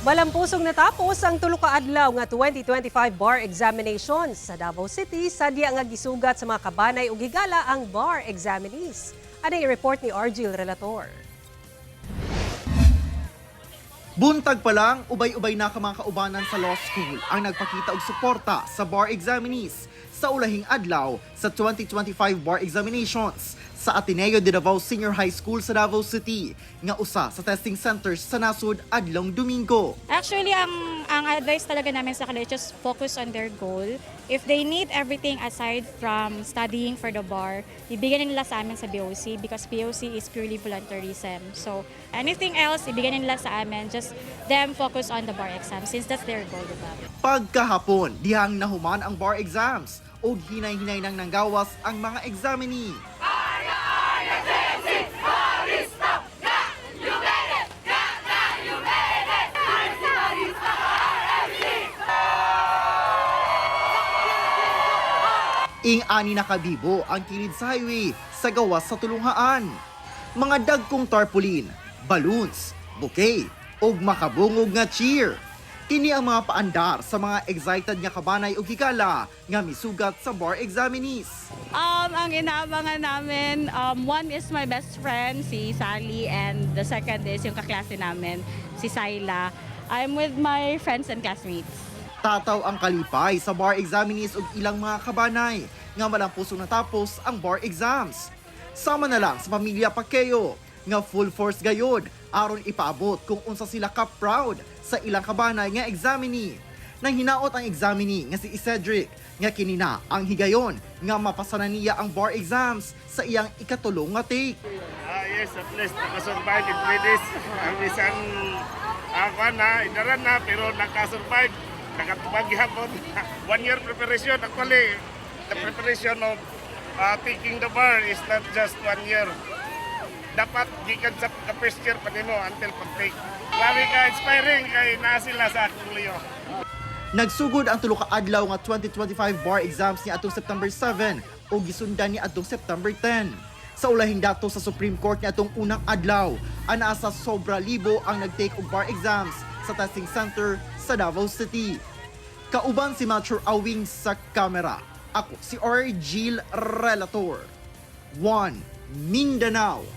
Malampusong natapos ang tulo ka adlaw nga 2025 bar examinations sa Davao City. Sadya nga gisugat sa mga kabanay ug higala ang bar examinees. Ano report ni Argil Relator? Buntag pa lang, ubay-ubay na ka mga kaubanan sa law school ang nagpakita og suporta sa bar examinees sa ulahing adlaw sa 2025 bar examinations sa Ateneo de Davao Senior High School sa Davao City nga usa sa testing centers sa nasod adlong Domingo. Actually, ang advice talaga namin sa kanila is just focus on their goal. If they need everything aside from studying for the bar, ibigay nila sa amin sa BOC because BOC is purely volunteerism. So, anything else, ibigay nila sa amin. Just them focus on the bar exam since that's their goal, diba? Pagkahapon, dihang nahuman ang bar exams ug hinay-hinay nang nanggawas ang mga examinee. Ing-ani na kabibo ang kilid sa highway sa gawas sa tulunghaan. Mga dagkong tarpaulin, balloons, bouquet, ug makabungog nga cheer. Kini ang mga paandar sa mga excited nga kabanay ug higala nga misugat sa bar examinees. Ang inaabangan namin, one is my best friend, si Sally, and the second is yung kaklase namin, si Syla. I'm with my friends and classmates. Tataw ang kalipay sa bar examinees ug ilang mga kabanay nga malampusong natapos ang bar exams. Sama na lang sa pamilya Pakeo nga full force gayod aron ipaabot kung unsa sila ka proud sa ilang kabanay nga examinee. Nang hinaot ang examinee nga si Cedric nga kini na ang higayon nga mapasa na niya ang bar exams sa iyang ikatulong nga take. Ah, yes, at least nakasurvive in 3 days. Ang bisan ako na, inaran na, pero nakasurvive. Nakatubag gihapon. One year preparation. Actually, the preparation of taking the bar is not just one year. Dapat gikan sa first year pa nimo until pag-take. Grabe ka inspiring kay naa sila sa akong liyo. Nagsugod ang tulo ka adlaw nga 2025 bar exams ni atong September 7 ug gisundan ni atong September 10. Sa ulahing dato sa Supreme Court ni atong unang adlaw, anaa sa sobra libo ang nagtake og bar exams sa testing center sa Davao City. Kauban si Mature Awing sa kamera. Ako si Argil Relator. 1 Mindanao.